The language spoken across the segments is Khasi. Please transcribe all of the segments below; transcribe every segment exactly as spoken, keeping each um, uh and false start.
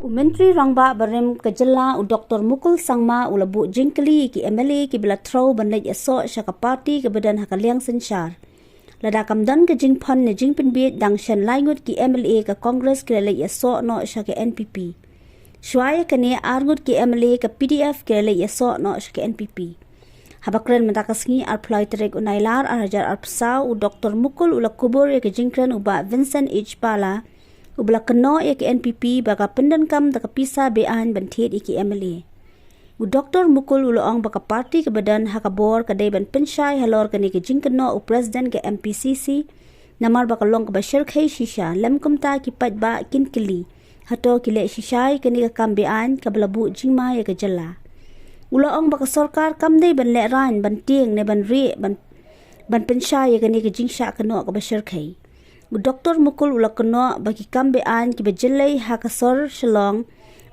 U Myntri Rangbah barim ka jylla u Doktor Mukul Sangma u la buh jingkylli ïa ki M L A kiba la threw ban leit ïasoh sha ka party kaba don ha ka liang synshar. Lada kam don ka jingphon ne jingpynbiej, dang shen lai ngut ki M L A ka Congress ki la leit ïasoh noh sha ka N P P. Shuwa ïa kane, ar ngut ki M L A ka P D F ki la leit ïasoh noh sha ka N P P. Haba kren mynta ka sngi, arphew lai tarik u Nailar arhajar arphew saw, u Doktor Mukul u la kubur ïa ka jingkren u Bah Vincent H Pala, uba la kynnoh ïa ka N P P ba ka pyndonkam da ka pisa be-aiñ ban thied ïa ki M L A. U Doktor Mukul u la ong ba ka party kaba don ha ka bor ka dei ban pynshai halor kane ka jingkynnoh u President ka M P C C, namar ba ka long kaba shyrkhei shisha, lym kumta ki paidbah kin kylli, hato ki leh shisha ïa kane ka kam be-aiñ kaba la buh jingma ïa ka jylla. U la ong ba ka sorkar kam dei ban lehraiñ, ban tieng ne ban rieh, ban, ban pynshai ïa kane ka jingshah kynnoh kaba shyrkhei. U Doktor Mukul u la kynnoh ba ki kam be-aiñ kiba jyllei ha ka sor Shillong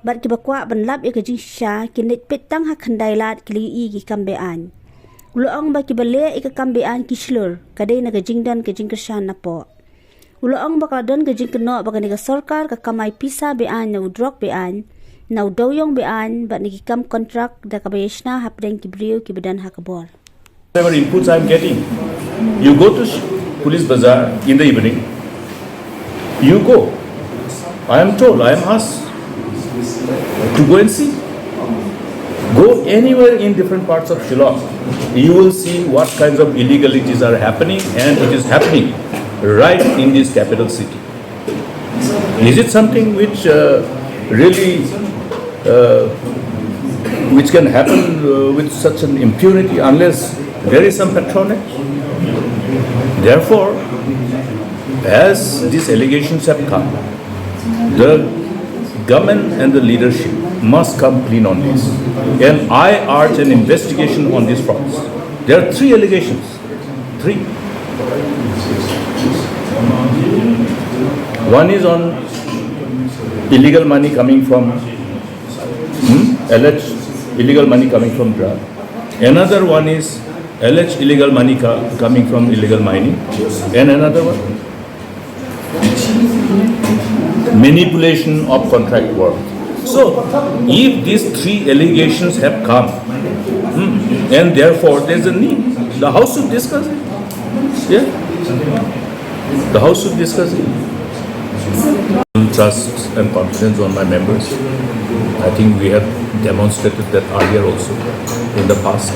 bad kiba kwah ban lap ïa ka jingshisha kin leit peit tang ha khyndai lad ki la ïohi ïa ki kam be-aiñ. U la ong ba kiba leh ïa ka kam be-aiñ ki shlur, ka dei na ka jingdon ka jingkyrshan napoh. U la ong ba ka la don ka jingkynnoh ba kane ka sorkar ka kamai pisa be-aiñ na u drok be-aiñ, na u dewïong be-aiñ bad na ki kam kontrak da kaba ïashna hapdeng ki briew kiba don ha ka bor. Whatever inputs I am getting, you go to Sh- Police Bazaar in the evening. You go. I am told, I am asked to go and see. Go anywhere in different parts of Shillong. You will see what kinds of illegalities are happening, and it is happening right in this capital city. Is it something which uh, really uh, which can happen uh, with such an impunity unless there is some patronage? Therefore, as these allegations have come, the government and the leadership must come clean on this. And I urge an investigation on these fronts. There are three allegations. Three. One is on illegal money coming from, hmm? Alleged illegal money coming from drug. Another one is alleged illegal money co- coming from illegal mining. And another one, manipulation of contract work. So, if these three allegations have come, hmm, and therefore there's a need, the House should discuss it. Yeah? The House should discuss it. Trust and confidence on my members. I think we have demonstrated that earlier also in the past.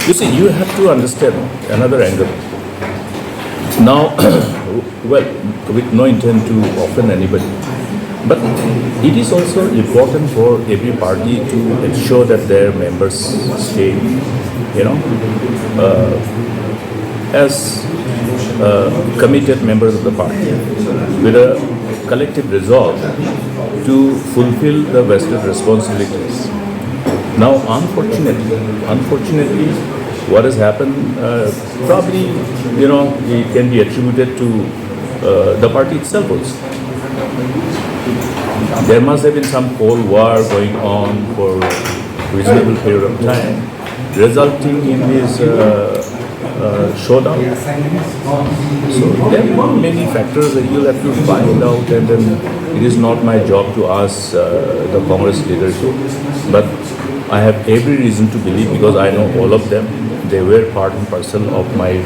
You see, you have to understand another angle. Now, well, with no intent to offend anybody, but it is also important for every party to ensure that their members stay, you know, uh, as uh, committed members of the party with a collective resolve to fulfill the vested responsibilities. Now, unfortunately, unfortunately, what has happened uh, probably, you know, it can be attributed to uh, the party itself also. There must have been some cold war going on for reasonable period of time, resulting in this uh, uh, showdown. So there are many factors that you'll have to find out, and then it is not my job to ask uh, the Congress leadership. But I have every reason to believe, because I know all of them. They were part and parcel of my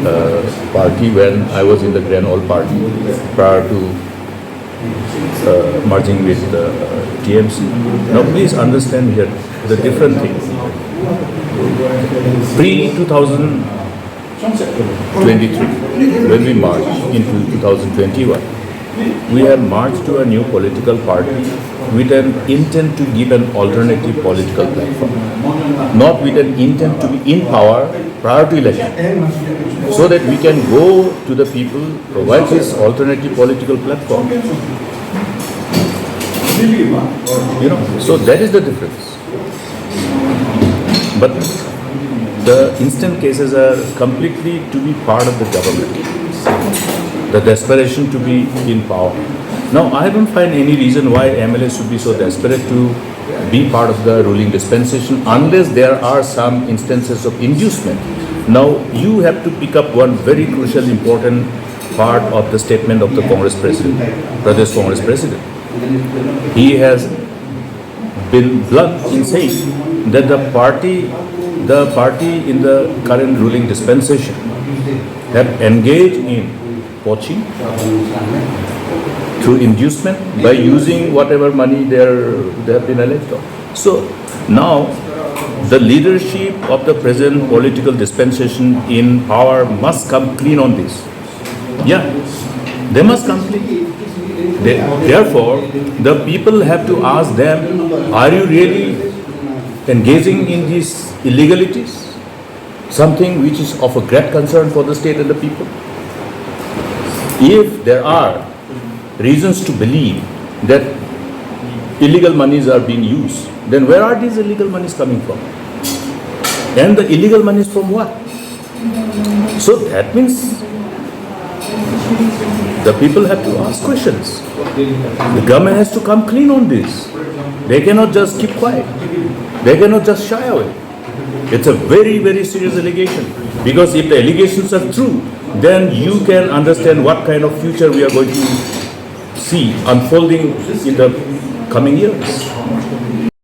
uh, party when I was in the Grand Old Party prior to uh, merging with uh, T M C. Now, please understand here the different thing. Pre two thousand twenty-three, when we merged into two thousand twenty-one, we have merged to a new political party with an intent to give an alternative political platform, not with an intent to be in power prior to election, so that we can go to the people, provide this alternative political platform. You know, so that is the difference. But the instant cases are completely to be part of the government. The desperation to be in power. Now, I don't find any reason why M L As should be so desperate to be part of the ruling dispensation unless there are some instances of inducement. Now, you have to pick up one very crucial, important part of the statement of the Congress president, Pradesh Congress president. He has been blunt in saying that the party, the party in the current ruling dispensation have engaged in poaching through inducement by using whatever money they are, they have been alleged of. So now the leadership of the present political dispensation in power must come clean on this. Yeah, they must come clean. They, therefore, the people have to ask them, are you really engaging in these illegalities? Something which is of a great concern for the state and the people. If there are reasons to believe that illegal monies are being used, then where are these illegal monies coming from? And the illegal monies from what? So that means the people have to ask questions. The government has to come clean on this. They cannot just keep quiet. They cannot just shy away. It's a very, very serious allegation. Because if the allegations are true, then you can understand what kind of future we are going to see unfolding in the coming years.